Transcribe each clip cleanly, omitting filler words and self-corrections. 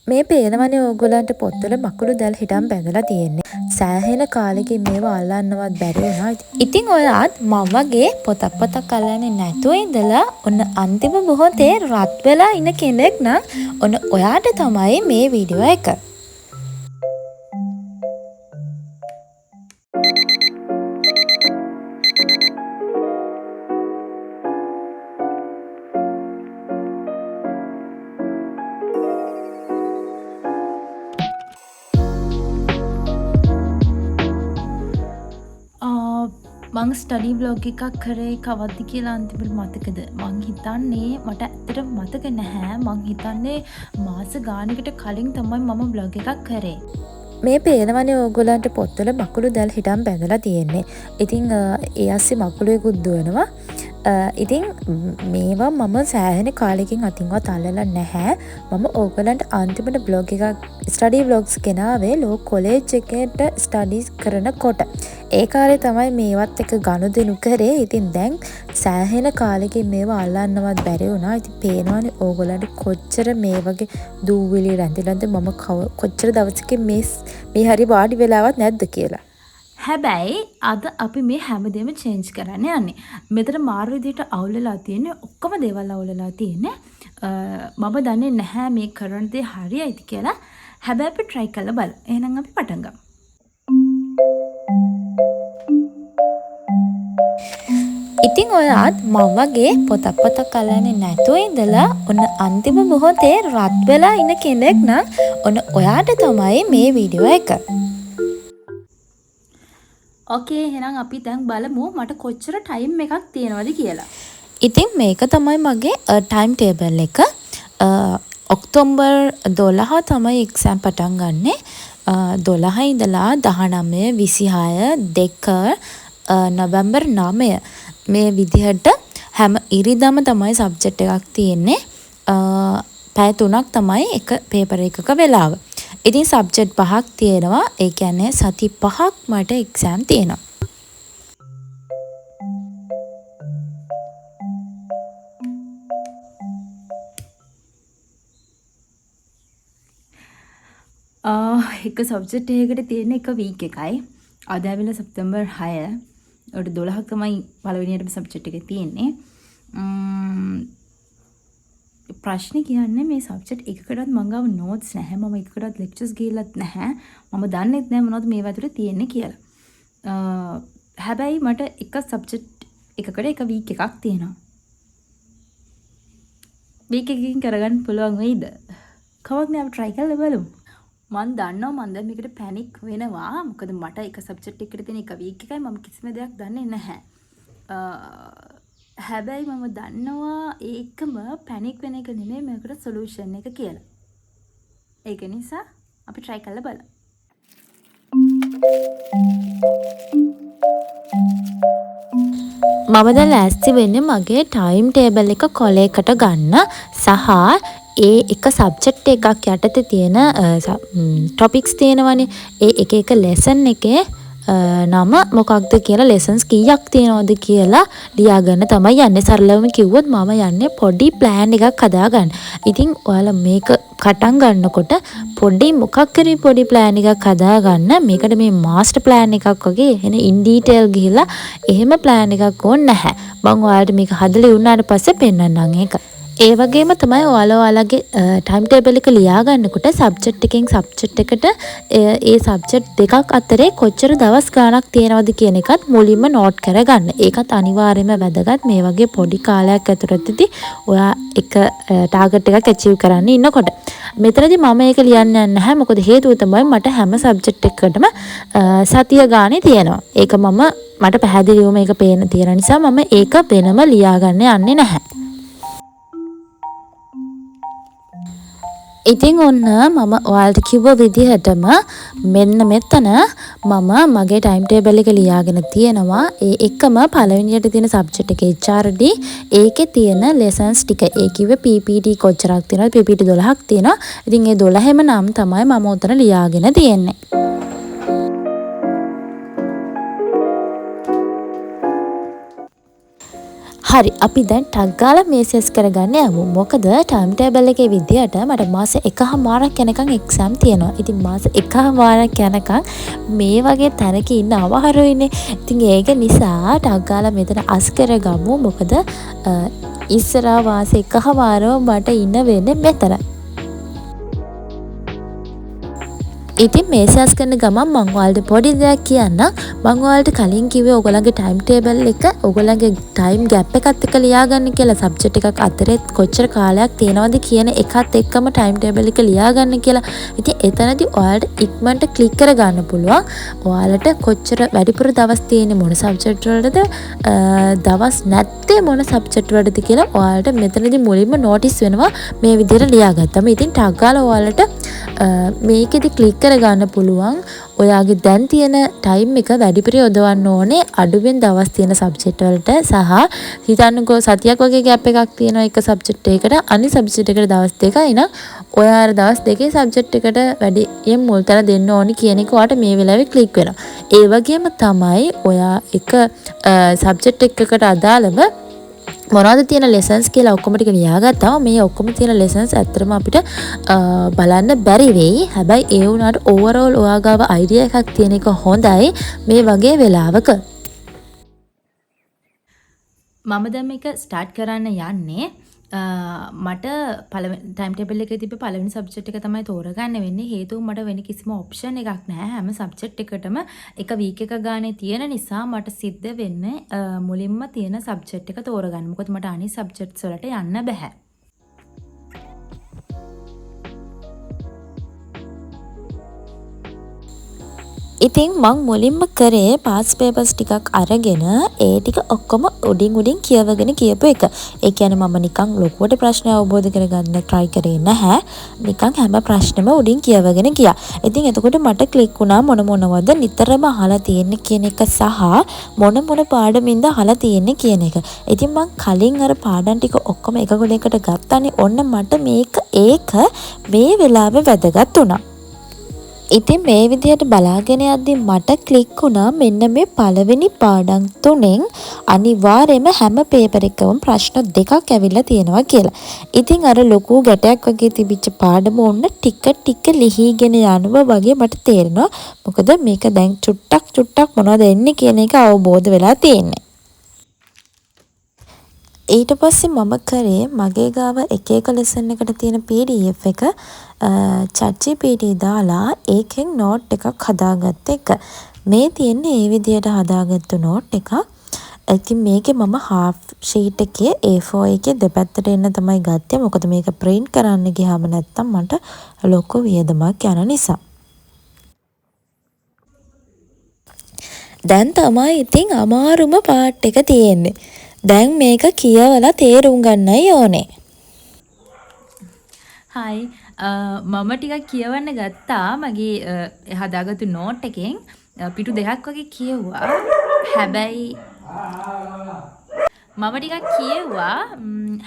මේ පේනවනේ ඕගොල්ලන්ට පොත්වල මකුළු දැල් හිටන් බැඳලා තියෙන්නේ. සෑහෙන කාලෙකින් මේවා අල්ලන්නවත් බැරි වුණා. ඉතින් ඔයාත් මං වගේ පොතක් පතක් අල්ලන්නේ නැතුව ඉඳලා ඔන්න අන්තිම මොහොතේ රත් වෙලා ඉන්න කෙනෙක් නම් ඔන්න ඔයාට තමයි මේ වීඩියෝ එක. මං ස්ටඩි බ්ලොග් එකක් කරේ කවද්ද කියලා අන්තිමට මතකද? මං හිතන්නේ මට ඇත්තටම මතක නැහැ. මං හිතන්නේ මාස ගානකට කලින් තමයි මම බ්ලොග් එකක් කරේ. මේ පේනවනේ ඕගොල්ලන්ට පොත්වල මකුළු දැල් හිටන් බැඳලා තියෙන්නේ. ඉතින් ඒ අස්සේ මකුළුවෙකුත් දුවනවා. ඉතින් මේවා මම සෑහෙන කාලෙකින් අතින්වත් අල්ලලා නැහැ. මම ඕගොල්ලන්ට අන්තිමට බ්ලොග් එකක් ස්ටඩි බ්ලොග්ස් ගෙනාවේ ලෝ කොලේජ් එකට ස්ටඩීස් කරනකොට. ඒ කාලේ තමයි මේවත් එක්ක ගනුදෙනු කරේ. ඉතින් දැන් සෑහෙන කාලෙකින් මේවා අල්ලන්නවත් බැරි වුණා. ඉතින් පේනවනේ ඕගොල්ලන්ට කොච්චර මේ වගේ දූවිලි රැඳිලාද මම කොච්චර දවසකින් මේ හරි වාඩි වෙලාවත් නැද්ද කියලා. හැබැයි අද අපි මේ හැමදේම චේන්ජ් කරන්න යන්නේ. මෙතන මාරු විදිහට අවුල් වෙලා තියෙන්නේ, ඔක්කොම දේවල් අවුල් වෙලා තියෙන්නේ. මම දන්නේ නැහැ මේ කරන දේ හරියයිද කියලා. හැබැයි අපි try කරලා බලමු. එහෙනම් අපි පටන් ගමු. ඉතින් ඔයාත් මං වගේ පොතක් පතක් අල්ලන්නේ නැතුව ඉඳලා ඔන්න අන්තිම මොහොතේ රත් වෙලා ඉන්න කෙනෙක් නම් ඔන්න ඔයාට තමයි මේ වීඩියෝ එක. ඕකේ, එහෙනම් අපි දැන් බලමු මට කොච්චර ටයිම් එකක් තියෙනවද කියලා. ඉතින් මේක තමයි මගේ ටයිම් ටේබල් එක. ඔක්තෝබර් 12 තමයි එක්සෑම් පටන් ගන්නෙ. 12 ඉඳලා 19, 26, 2, නොවැම්බර් 9 මේ විදිහට හැම ඉරිදම තමයි සබ්ජෙක්ට් එකක් තියෙන්නේ. පැය 3ක් තමයි එක පේපර් එකක වෙලාව. ඉතින් සබ්ජෙක්ට් 5ක් තියෙනවා. ඒ කියන්නේ සති 5ක් මට එක්සෑම් තියෙනවා. එක සබ්ජෙක්ට් එකකට තියෙන එක වීක් එකයි. අද ඇවිල්ලා සැප්තැම්බර් 6. ඔයාලට 12ක් තමයි පළවෙනියටම සබ්ජෙක්ට් එකේ තියෙන්නේ. ප්‍රශ්නේ කියන්නේ මේ සබ්ජෙක්ට් එකකටවත් මං ගාව නෝට්ස් නැහැ. මම එකකටවත් ලෙක්චර්ස් ගිහිල්ලත් නැහැ. මම දන්නෙත් නැහැ මොනවද මේවා ඇතුලේ තියෙන්නේ කියලා. හැබැයි මට එක සබ්ජෙක්ට් එකකට එක වීක් එකක් තියෙනවා. වීක් එකකින් කරගන්න පුළුවන් වෙයිද? කමක් නෑ, අපි try කරලා බලමු. මං දන්නවා මං දැන් මේකට පැනික් වෙනවා. මොකද මට එක සබ්ජෙක්ට් එකකට තියෙන එක වීක් එකයි මම කිසිම දෙයක් දන්නේ නැහැ. හැබැයි මම දන්නවා ඒකම පැනික් වෙන එක නෙමෙයි මේකට සොලියුෂන් එක කියලා. ඒක නිසා අපි try කරලා බලමු. මම දැන් ලෑස්ති වෙන්නේ මගේ ටයිම් ටේබල් එක කොලයකට ගන්න සහ ඒ එක සබ්ජෙක්ට් එකක් යටතේ තියෙන ටොපික්ස් තියෙනවනේ. ඒ එක එක ලෙසන් එකේ නම මොකක්ද කියලා ලෙසන්ස් කීයක් තියෙනවද කියලා ලියාගන්න තමයි යන්නේ. සරලවම කිව්වොත් මම යන්නේ පොඩි ප්ලෑන් එකක් හදාගන්න. ඉතින් ඔයාලා මේක පටන් ගන්නකොට පොඩි මොකක් හරි පොඩි ප්ලෑන් එකක් හදාගන්න. මේකට මේ මාස්ටර් ප්ලෑන් එකක් වගේ එහෙන ඉන් ඩීටේල් ගිහිල්ලා එහෙම ප්ලෑන් එකක් ඕනේ නැහැ. මං ඔයාලට මේක හදලා ඉවරනාට පස්සේ පෙන්නන්නම් ඒක. ඒ වගේම තමයි ඔයාලා ඔයාලගේ ටයිම් ටේබල් එක ලියා ගන්නකොට සබ්ජෙක්ට් එකෙන් සබ්ජෙක්ට් එකට ඒ සබ්ජෙක්ට් දෙකක් අතරේ කොච්චර දවස් ගාණක් තියෙනවද කියන එකත් මුලින්ම නෝට් කරගන්න. ඒකත් අනිවාර්යයෙන්ම වැදගත්. මේ වගේ පොඩි කාලයක් ඇතුළතදී ඔයා එක ටාගට් එකක් ඇචීව් කරන්න ඉන්නකොට. මෙතනදී මම ඒක ලියන්න යන්නේ නැහැ. මොකද හේතුව තමයි මට හැම සබ්ජෙක්ට් එකකටම සතිය ගානේ තියෙනවා. ඒක මට පැහැදිලිවම ඒක පේන තියෙන නිසා මම ඒක වෙනම ලියා ගන්න යන්නේ නැහැ. ඉතින් ඔන්න මම ඔයාලට කිව්ව විදිහටම මෙන්න මෙතන මම මගේ ටයිම් ටේබල් එක ලියාගෙන තියෙනවා. ඒ එකම පළවෙනියට තියෙන සබ්ජෙක්ට් එක HRD, ඒකේ තියෙන ලෙසන්ස් ටික. ඒ කිව්වේ PPT කොච්චරක් තියෙනවද? PPT 12ක් තියෙනවා. ඉතින් ඒ 12ම නම් තමයි මම උතන ලියාගෙන තියෙන්නේ. හරි, අපි දැන් ටක් ගාලා මේසි අස් කරගන්න යමු. මොකද ටයිම් ටේබල් එකේ විදියට මට මාස එකහමාරක් යනකම් එක්සෑම් තියෙනවා. ඉතින් මාස එකහමාරක් යනකම් මේ වගේ තැනක ඉන්න අමාරුයිනේ. ඉතින් ඒක නිසා ටක් ගාලා මෙතන අස් කරගමු. මොකද ඉස්සරහා මාස එකහමාරම මට ඉන්න වෙන්නේ මෙතන. ඉතින් මේසි අස් කරන ගමන් මං ඔයාලට පොඩි දෙයක් කියන්නම්. මං ඔයාලට කලින් කිව්වේ ඔයගොල්ලන්ගේ ටයිම් ටේබල් එක ඔයගොල්ලන්ගේ ටයිම් ගැප් එකත් එක්ක ලියාගන්න කියලා. සබ්ජෙක්ට් එකක් අතරේ කොච්චර කාලයක් තියෙනවද කියන එකත් එක්කම ටයිම් ටේබල් එක ලියාගන්න කියලා. ඉතින් එතනදී ඔයාලට ඉක්මනට ක්ලික් කරගන්න පුළුවන්. ඔයාලට කොච්චර වැඩිපුර දවස් තියෙන්නේ මොන සබ්ජෙක්ට් වලටද, දවස් නැත්තේ මොන සබ්ජෙක්ට් වලටද කියලා ඔයාලට මෙතනදී මුලින්ම නෝටිස් වෙනවා මේ විදිහට ලියාගත්තම. ඉතින් ටක් ගාලා ඔයාලට මේකෙදි ක්ලික් කරගන්න පුළුවන්. ඔයාගේ දැන් තියෙන ටයිම් එක වැඩිපුර යොදවන්න ඕනේ අඩුවෙන් දවස් තියෙන සබ්ජෙක්ට් වලට සහ හිතන්නකෝ සතියක් වගේ ගැප් එකක් තියෙනවා එක සබ්ජෙක්ට් එකකට අනිත් සබ්ජෙක්ට් එකට දවස් දෙකයි නම් ඔයා අර දවස් දෙකේ සබ්ජෙක්ට් එකට වැඩියෙන් මුල් තැන දෙන්න ඕනි කියන එක ඔයාට මේ වෙලාවේ ක්ලික් වෙනවා. ඒ වගේම තමයි ඔයා එක සබ්ජෙක්ට් එකකට අදාළව මොනවද තියෙන ලෙසන්ස් කියලා ඔක්කොම ටික ලියාගත්තාම මේ ඔක්කොම තියෙන ලෙසන්ස් ඇත්තටම අපිට බලන්න බැරි වෙයි. හැබැයි ඒ වුණාට ඕවරෝල් ඔයා ගාව අයිඩියා එකක් තියෙන එක හොඳයි මේ වගේ වෙලාවක. මම දැන් මේක ස්ටාර්ට් කරන්න යන්නේ. මට ටයිම් ටේබල් එකේ තිබ්බ පළවෙනි සබ්ජෙක්ට් එක තමයි තෝරගන්න වෙන්නේ. හේතුව මට වෙන කිසිම ඔප්ෂන් එකක් නැහැ. හැම සබ්ජෙක්ට් එකටම එක වීක් එක ගානේ තියෙන නිසා මට සිද්ධ වෙන්නේ මුලින්ම තියෙන සබ්ජෙක්ට් එක තෝරගන්න. මොකද මට අනිත් සබ්ජෙක්ට්ස් වලට යන්න බැහැ. ඉතින් මං මුලින්ම කරේ පාස් පේපර්ස් ටිකක් අරගෙන ඒ ටික ඔක්කොම උඩින් උඩින් කියවගෙන කියපු එක. ඒ කියන්නේ මම නිකන් ලොකුවට ප්‍රශ්න අවබෝධ කරගන්න try කරේ නැහැ. නිකන් හැම ප්‍රශ්නෙම උඩින් කියවගෙන ගියා. ඉතින් එතකොට මට ක්ලික් වුණා මොන මොනවද නිතරම අහලා තියෙන්නේ කියන එක සහ මොන මොන පාඩමින්ද අහලා තියෙන්නේ කියන එක. ඉතින් මං කලින් අර පාඩම් ටික ඔක්කොම එක ගොඩකට ගත්තානේ. ඔන්න මට ඒක මේ වෙලාවේ වැදගත් වුණා. ඉතින් මේ විදිහට බලාගෙන යද්දි මට ක්ලික් වුණා මෙන්න මේ පළවෙනි පාඩම් තුනෙන් අනිවාර්යයෙන්ම හැම පේපර් එකකම ප්‍රශ්න දෙකක් ඇවිල්ලා තියෙනවා කියලා. ඉතින් අර ලොකු ගැටයක් වගේ තිබිච්ච පාඩම ඔන්න ටික ටික ලිහිගෙන යනවා වගේ මට තේරෙනවා. මොකද මේක දැන් චුට්ටක් චුට්ටක් මොනවද එන්නේ කියන එක අවබෝධ වෙලා තියෙන්නේ. ඊට පස්සේ මම කරේ මගේ ගාව එක එක ලෙසන් එකට තියෙන PDF එක ChatGPT දාලා ඒකෙන් නෝට් එකක් හදාගත්ත එක. මේ තියෙන්නේ ඒ විදියට හදාගත්තු නෝට් එකක්. ඉතින් මේකේ මම හාෆ් ෂීට් එකේ A4 එකේ දෙපැත්තට එන්න තමයි ගත්තේ. මොකද මේක ප්‍රින්ට් කරන්න ගියාම නැත්තම් මට ලොකු වියදමක් යන නිසා. දැන් තමයි ඉතින් අමාරුම පාර්ට් එක තියෙන්නේ. දැන් මේක කියවලා තේරුම් ගන්නයි ඕනේ. හයි, මම ටිකක් කියවන්න ගත්තා මගේ හදාගත්තු නෝට් එකෙන්. පිටු දෙකක් වගේ කියවුවා. හැබැයි මම ටිකක් කියවුවා.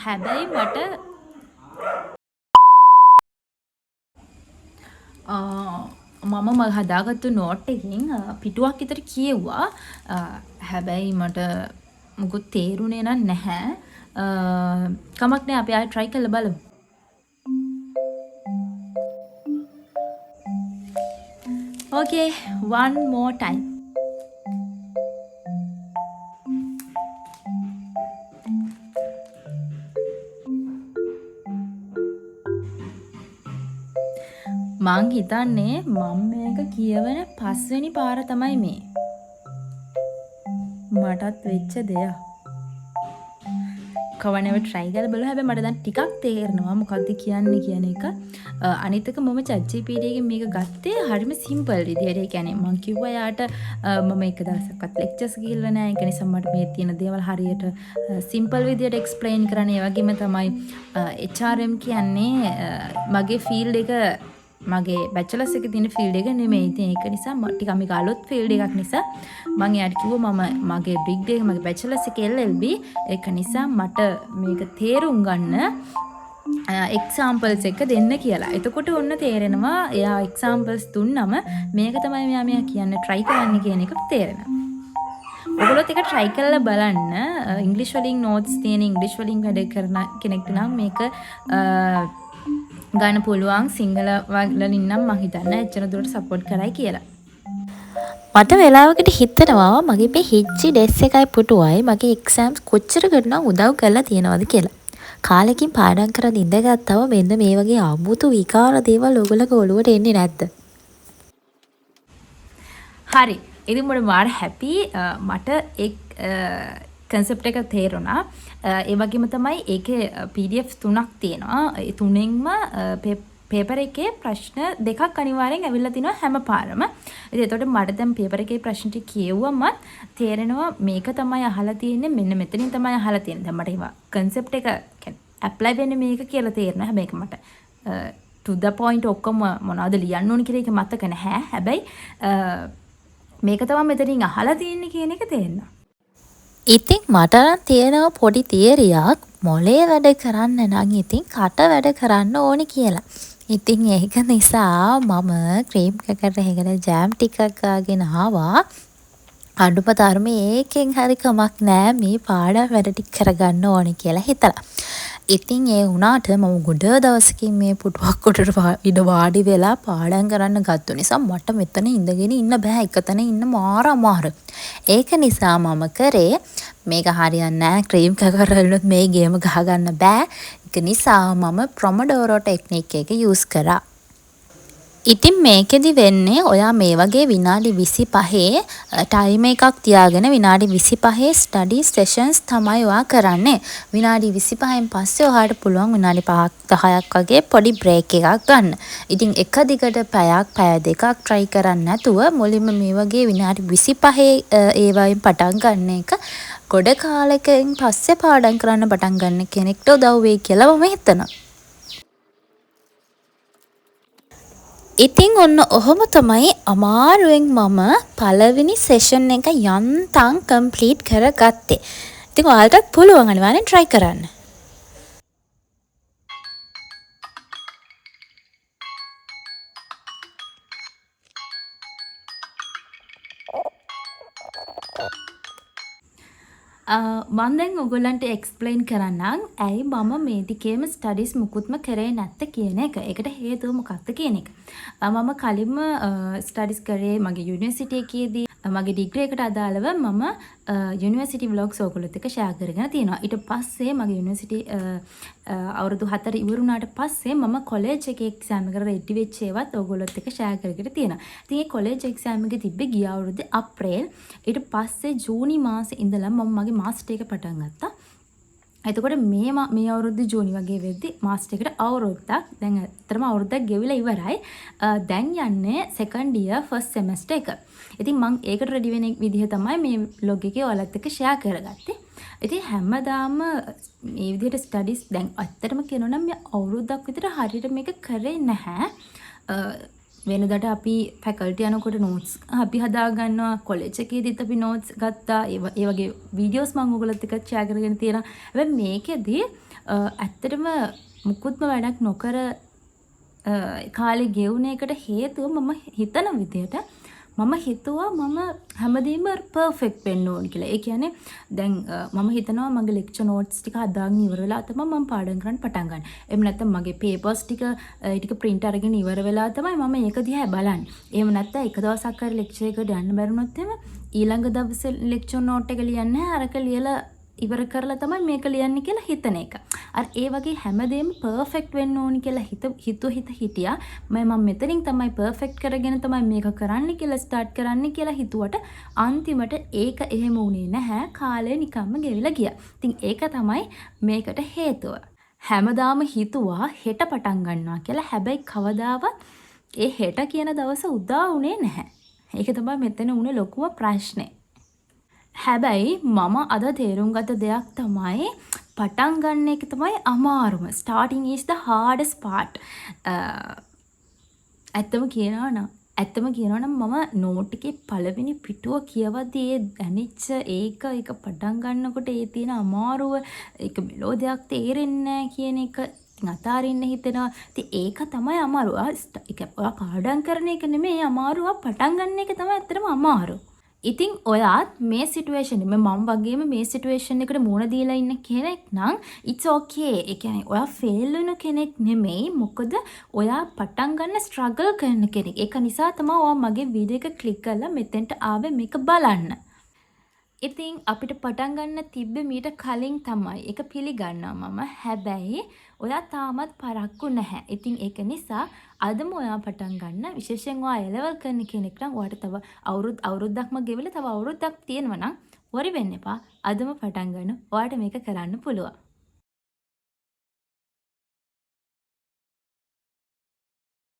හැබැයි මට මම හදාගත්තු නෝට් එකෙන් පිටුවක් විතර කියවුවා. හැබැයි මට මොකුත් තේරුනේ නම් නැහැ. කමක් නෑ, අපි ආයෙ try කරලා බලමු. Okay, one more time. මං හිතන්නේ මං මේක කියවන පස්වෙනි පාර තමයි මේ. මටත් වෙච්ච දෙයක්. කවනව try කරලා බලුවා. හැබැයි මට දැන් ටිකක් තේරෙනවා මොකද්ද කියන්නේ කියන එක. අනිත් එක මම ChatGPT එකෙන් මේක ගත්තේ හරිම සිම්පල් විදියට. ඒ කියන්නේ මං කිව්වා යාට, මම එක දවසක්වත් ලෙක්චර්ස් ගිහිල්ලා නෑ. ඒක නිසා මට මේ තියෙන දේවල් හරියට සිම්පල් විදියට එක්ස්ප්ලেইন කරන්න. ඒ වගේම තමයි, HRM කියන්නේ මගේ ෆීල්ඩ් එක, මගේ බැචලර්ස් එකේ තියෙන ෆීල්ඩ් එක නෙමෙයි. ඉතින් ඒක නිසා ටිකක් මේක අලුත් ෆීල්ඩ් එකක් නිසා මං එයාට කිව්වා මම මගේ ඩිග්‍රී එක, මගේ බැචලර්ස් එකේ LLB. ඒක නිසා මට මේක තේරුම් ගන්න එක්සාම්පල්ස් එක දෙන්න කියලා. එතකොට ඔන්න තේරෙනවා එයා එක්සාම්පල්ස් දුන්නම මේක තමයි මෙයා කියන්න try කරන්න කියන එක තේරෙනවා. ඔයගොල්ලොත් ඒක try කරලා බලන්න. ඉංග්‍රීසි වලින් නෝට්ස් තියෙන ඉංග්‍රීසි වලින් වැඩ කරන කෙනෙක්ට නම් මේක ගන්න පුළුවන්. සිංහල වලින් නම් මං හිතන්නේ එච්චර දුරට සපෝට් කරයි කියලා. මට වෙලාවකට හිතෙනවා මගේ මේ හිච්චි ඩෙස් එකයි පුටුවයි මගේ එක්සෑම්ස් කොච්චරකට නම් උදව් කරලා තියෙනවද කියලා. කාලෙකින් පාඩම් කරන් ඉඳගත්තම මෙන්න මේ වගේ අමුතු විකාර දේවල් ඔයගොල්ලෝගේ ඔළුවට එන්නේ නැද්ද? හරි. ඉතින් මට මාර හැපි. මට ඒ කන්සෙප්ට් එක තේරුණා. ඒ වගේම තමයි ඒකේ PDF තුනක් තියෙනවා. ඒ තුනෙන්ම පේපර් එකේ ප්‍රශ්න දෙකක් අනිවාර්යෙන් ඇවිල්ලා තිනවා හැම පාරම. ඉතින් එතකොට මට දැන් පේපර් එකේ ප්‍රශ්න ටික කියෙව්වමත් තේරෙනවා මේක තමයි අහලා තියෙන්නේ, මෙන්න මෙතනින් තමයි අහලා තියෙන්නේ. දැන් මට ඒවා කන්සෙප්ට් එක ඇප්ලයි වෙන්නේ මේක කියලා තේරෙනවා. හැබැයි ඒක මට to the point ඔක්කොම මොනවද ලියන්න ඕන කියලා ඒක මතක නැහැ. හැබැයි මේක තමයි මෙතනින් අහලා තියෙන්නේ කියන එක තේරෙනවා. ඉතින් මට නම් තියෙනවා පොඩි තියරියක්, මොලේ වැඩ කරන්න නම් ඉතින් කට වැඩ කරන්න ඕනි කියලා. ඉතින් ඒක නිසා මම ක්‍රීම් ක්‍රැකර් එකකට ජෑම් ටිකක් ගාගෙන ආවා. අඩුම තරමේ ඒකෙන් හරි කමක් නෑ මේ පාඩම් වැඩ ටික කරගන්න ඕනි කියලා හිතලා. ඉතින් ඒ වුණාට මම ගොඩ දවසකින් මේ පුටුවක් උඩට ඉඳ වාඩි වෙලා පාඩම් කරන්න ගත්ත නිසා මට මෙතන ඉඳගෙන ඉන්න බෑ. එක තැන ඉන්න මාර අමාරු. ඒක නිසා මම කරේ මේක හරියන්නේ නෑ, ක්‍රීම් ක්‍රැකර් වලිනුත් මේ ගේම ගහගන්න බෑ. ඒක නිසා මම ප්‍රොමොඩෝරෝ ටෙක්නික් එක යූස් කරා. ඉතින් මේකෙදි වෙන්නේ ඔයා මේ වගේ විනාඩි 25 ටයිම් එකක් තියාගෙන විනාඩි 25 ස්ටඩි සෙෂන්ස් තමයි ඔයා කරන්නේ. විනාඩි 25න් පස්සේ ඔයාට පුළුවන් විනාඩි 5ක් 10ක් වගේ පොඩි බ්‍රේක් එකක් ගන්න. ඉතින් එක දිගට පැයක් පැය දෙකක් try කරන්නේ නැතුව මුලින්ම මේ වගේ විනාඩි 25 ඒ වයින් පටන් ගන්න එක ගොඩ කාලෙකින් පස්සේ පාඩම් කරන්න පටන් ගන්න කෙනෙක්ට උදව් වෙයි කියලා මම හිතනවා. ඉතින් ඔන්න ඔහොම තමයි අමාරුවෙන් මම පළවෙනි සෙෂන් එක යන්තම් කම්ප්ලීට් කරගත්තේ. ඉතින් ඔයාලටත් පුළුවන් අනිවාර්යෙන් try කරන්න. මං දැන් ඔයගොල්ලන්ට එක්ස්ප්ලেইন කරන්නම් ඇයි මම මේ ටිකේම ස්ටඩීස් මුකුත්ම කරේ නැත්තේ කියන එක. ඒකට හේතුව මොකක්ද කියන එක. මම කලින්ම ස්ටඩීස් කරේ මගේ යුනිවර්සිටි එකේදී. මගේ ඩිග්‍රී එකට අදාළව මම යුනිවර්සිටි ව්ලොග්ස් ඔයගොල්ලොත් එක්ක ෂෙයා කරගෙන තියෙනවා. ඊට පස්සේ මගේ යුනිවර්සිටි අවුරුදු 4 ඉවර වුණාට පස්සේ මම කොලෙජ් එකේ එක්සෑම් එකට රෙඩි වෙච්ච ඒවත් ඔයගොල්ලොත් එක්ක ෂෙයා කරගෙන තියෙනවා. ඉතින් ඒ කොලෙජ් එක්සෑම් එකේ තිබ්බේ ගිය අවුරුද්දේ අප්‍රේල්. ඊට පස්සේ ජූනි මාසේ ඉඳලා මම මගේ මාස්ටර් එක පටන් ගත්තා. එතකොට මේ අවුරුද්දේ ජූනි වගේ වෙද්දි මාස්ටර් එකට අවුරුද්දක්, දැන් ඇත්තටම අවුරුද්දක් ගෙවිලා ඉවරයි. දැන් යන්නේ සෙකන්ඩ් ඉයර් ෆස්ට් සෙමෙස්ටර් එක. ඉතින් මං ඒකට රෙඩි වෙන විදිහ තමයි මේ ව්ලොග් එකේ ඔයාලත් එක්ක ෂෙයා කරගත්තේ. ඉතින් හැමදාම මේ විදිහට ස්ටඩීස් දැන් ඇත්තටම කියනවා නම් මේ අවුරුද්දක් විතර හරියට මේක කරේ නැහැ. වෙනදට අපි ෆැකල්ටි යනකොට නෝට්ස් අපි හදා ගන්නවා, කොලෙජ් එකේදීත් අපි නෝට්ස් ගත්තා. ඒ වගේ වීඩියෝස් මං ඔයගොල්ලොත් එක්ක ෂෙයා කරගෙන තියෙනවා. හැබැයි මේකෙදි ඇත්තටම මුකුත්ම වැඩක් නොකර කාලේ ගෙවුන එකට හේතුව මම හිතන විදියට මම හිතුවා මම හැමදේම පර්ෆෙක්ට් වෙන්න ඕන කියලා. ඒ කියන්නේ දැන් මම හිතනවා මගේ ලෙක්චර් නෝට්ස් ටික හදාගෙන ඉවර වෙලා තමයි මම පාඩම් කරන්න පටන් ගන්න. එහෙම නැත්නම් මගේ පේපර්ස් ඒ ටික ප්‍රින්ට් අරගෙන ඉවර වෙලා තමයි මම ඒක දිහා බලන්නේ. එහෙම නැත්නම් එක දවසක් හරි ලෙක්චර් එකට යන්න බැරිුණොත් එහෙම ඊළඟ දවසේ ලෙක්චර් නෝට් එක ලියන්නේ නැහැ. අරක ලියලා ඉවර කරලා තමයි මේක ලියන්නේ කියලා හිතන එක. අර ඒ වගේ හැමදේම පර්ෆෙක්ට් වෙන්න ඕනි කියලා හිතුව හිත හිටියා. මම මෙතනින් තමයි පර්ෆෙක්ට් කරගෙන තමයි මේක කරන්න කියලා ස්ටාර්ට් කරන්න කියලා හිතුවට අන්තිමට ඒක එහෙම වුණේ නැහැ. කාලය නිකම්ම ගෙවිලා ගියා. ඉතින් ඒක තමයි මේකට හේතුව. හැමදාම හිතුවා හෙට පටන් ගන්නවා කියලා. හැබැයි කවදාවත් ඒ හෙට කියන දවස උදා වුණේ නැහැ. ඒක තමයි මෙතන වුණ ලොකුම ප්‍රශ්නේ. හැබැයි මම අද තේරුම් ගත දෙයක් තමයි පටන් ගන්න එක තමයි අමාරුම. Starting is the hardest part. ඇත්තම කියනවා නම් මම නෝට් එකේ පළවෙනි පිටුව කියවද්දී ඒ දැනෙච්ච ඒක පටන් ගන්නකොට ඒ තියෙන අමාරුව, ඒක මෙලෝ දෙයක් තේරෙන්නේ නෑ කියන එක, ඉතින් අතාරින්න හිතෙනවා. ඉතින් ඒක තමයි අමාරුව. ඒ කියන්නේ ඔයා පාඩම් කරන එක නෙමෙයි අමාරුව, පටන් ගන්න එක තමයි ඇත්තටම අමාරු. ඉතින් ඔයාත් මේ සිටුේෂන් එක, මම වගේම මේ සිටුේෂන් එකට මුහුණ දීලා ඉන්න කෙනෙක් නම් it's okay. ඒ කියන්නේ ඔයා ෆේල් වෙන කෙනෙක් නෙමෙයි. මොකද ඔයා පටන් ගන්න ස්ට්‍රගල් කරන කෙනෙක්. ඒක නිසා තමයි ඔයා මගේ වීඩියෝ එක ක්ලික් කරලා මෙතෙන්ට ආවේ මේක බලන්න. ඉතින් අපිට පටන් ගන්න තිබ්බේ මීට කලින් තමයි. ඒක පිළිගන්නවා මම. හැබැයි ඔයා තාමත් පරක්කු නැහැ. ඉතින් ඒක නිසා අදම ඔයා පටන් ගන්න. විශේෂයෙන් ඔයා ඒ ලෙවල් කරන කෙනෙක් නම් ඔයාට තව අවුරුද්දක්ම ගෙවිලා තව අවුරුද්දක් තියෙනවා නම් වොරි වෙන්න එපා. අදම පටන් ගන්න. ඔයාට මේක කරන්න පුළුවන්.